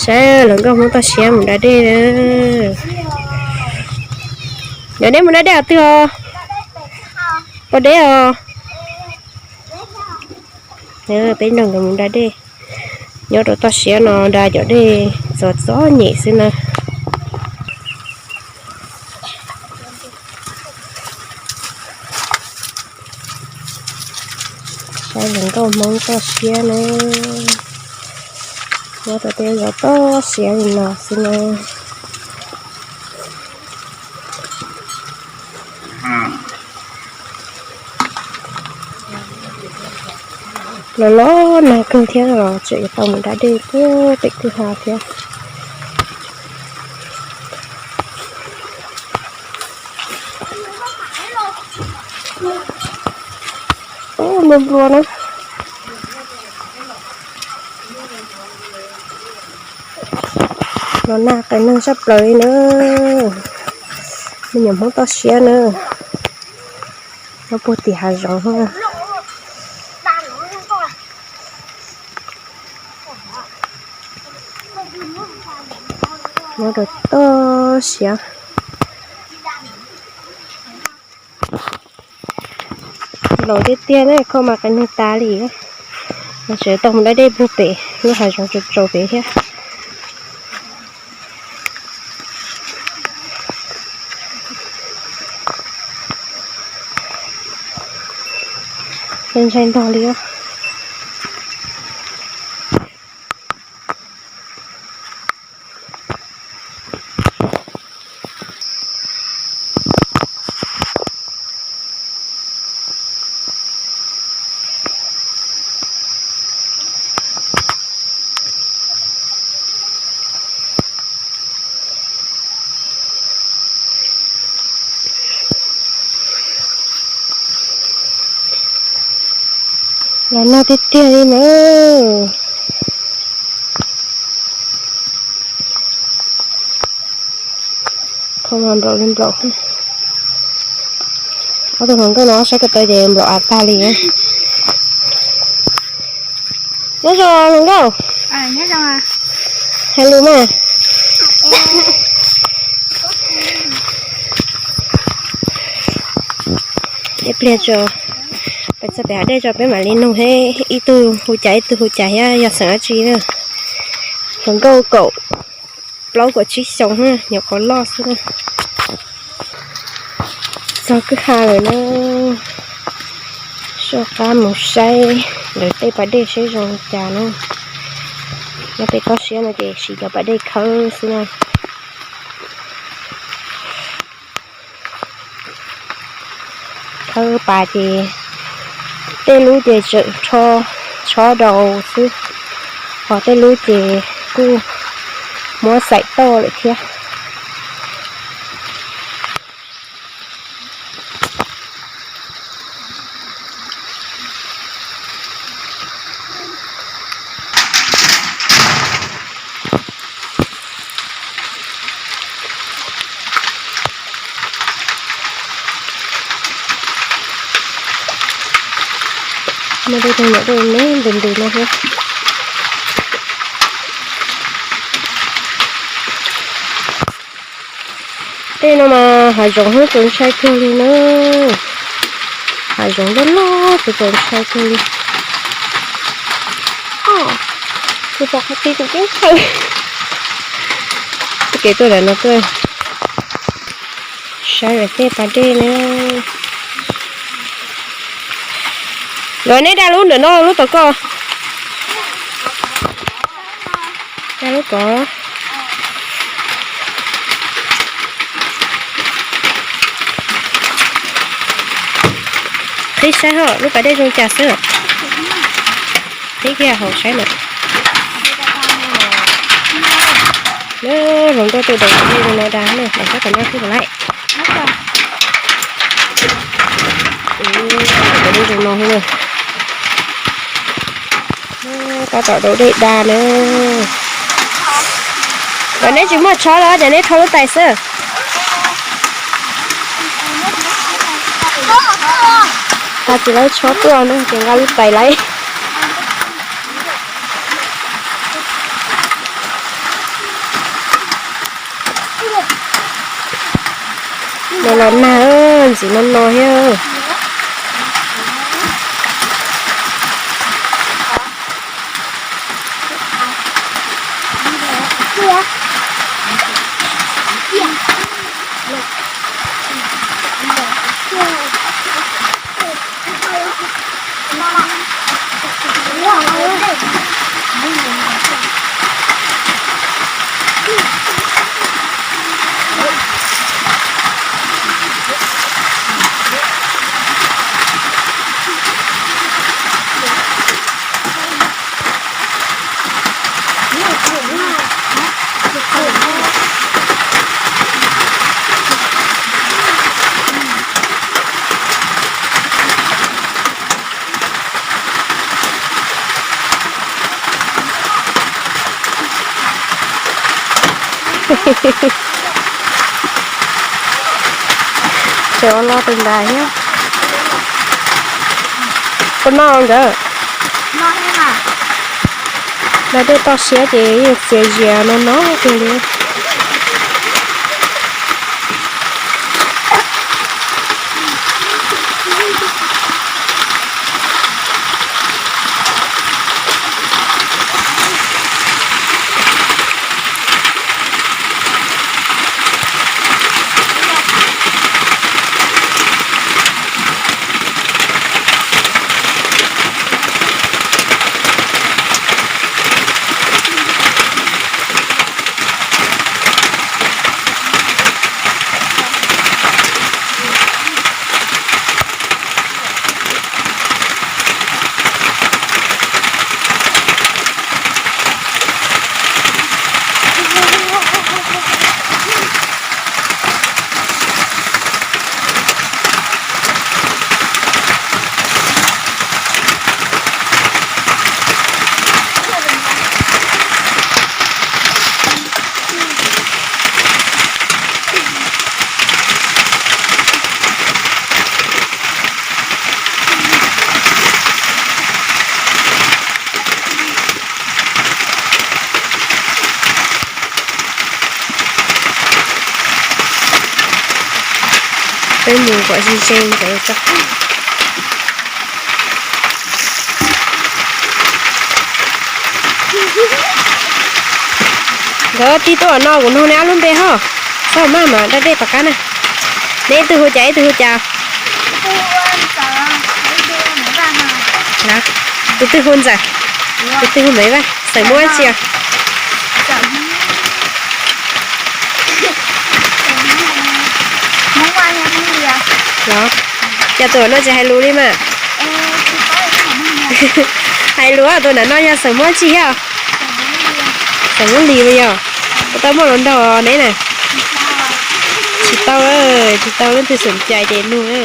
Saib hluas nkauj Hmoob toj siab mus da dej. Yog deb mus da dej qhov twg os? Poj deb os. Peb nrog nkawd mus da dej. Nyob rau toj siab no da cov dej txom txom nyem xwb na. Saib hluas nkauj Hmoob toj siab na. Nyob rau tej zos toj siab li no xwb na. Los los nag kawg thiab los tseem yuav tau mus da dej puag pem kwj ha thiab. Ub, nplua nplua na. Los nag qias neeg sab plaws li na. Me nyuam Hmoob toj siab na. Nyob puag tim hav zoov. Nyob rau toj siab. Laus tiag tiag na, kho mas qias neeg tas li. Tseem tau mus da dej puag pem lub hav zoov tsaus tsaus pem thiab. Ntshai ntshai ntog li os. Los nag tiag tiag li na. Kho mas nplaum li nplaum. Ob tug hluas nkauj no saib ko taw ces nplaum av tag li. Nyob zoo hluas nkauj. Hais lus mas. Ib pliag tso, peb txog pem hav dej tso peb mam li nug seb ib tug hu cas ib tug hu cas thiab yog xeem dab tsi na. Hluas nkauj kaum plaub kaum tsib xyoos na, nyuam qhuav loj xwb na. Txog kwj ha lawm na, soj qab mus saib lawv tej pas dej saib zoo li cas na. Nyob pem toj siab no ces siv cov pas dej khawb xwb na. Khawb pas ces tej lub ces tseem rho tshob rau xwb, ho tej lub ces kuj muab xaim toj lawm thiab. Muaj tej tug nyuam dej me ntws ntws no thiab. Tej no mas hav zoov hnub txaus ntshai kawg li na. Hav zoov loj loj txaus ntshai kawg li. Kuv pom qhov tid kuv twb khaws. Kev tuaj ntawm no tuaj saib lawv tej pas dej na. Nkawd neb da lub ntawm no lub tom koj. Da lub kov. Qhib saib ho lub pas dej zoo cas xwb. Qhib kiag hauv saib lawm. Hluas nkauj tuaj daus pas dej zoo no da na, daus sab tom no xwb puas laij. Pas dej zoo no xwb na. Tab tom daus dej da na. Nkawd neb tsis muaj tshob los ces neb rho lub tais xwb. Tsis laib tshob tuaj na ces nqa lub tais laib. Los nag ntxiv no no thiab. Tseem ua lo tus ntais thiab. Puas noj nkawd? Da dej toj siab ces yeej txias zias no no kawg li. Peb mus kom ze ze ntawd tso. Nkawd tig tuaj no kuv nug neb ob lub npe ho. Txhob maj mam da dej tom qab na. Neb ib tug hu cas ib tug hu cas? Tus twg hu Ntxawm? Tus twg hu Maiv Vaj? Xeem muab dab tsi os? Los, cas tus no tsis hais lus li mas? Hais lus, tus nram no yog xeem muab dab tsi thiab? Xeem muab Lis mas yog. Puas tau muaj hluas nraug neb na? Tsis tau, tsis tau, leej twg xeem cai ces nug na.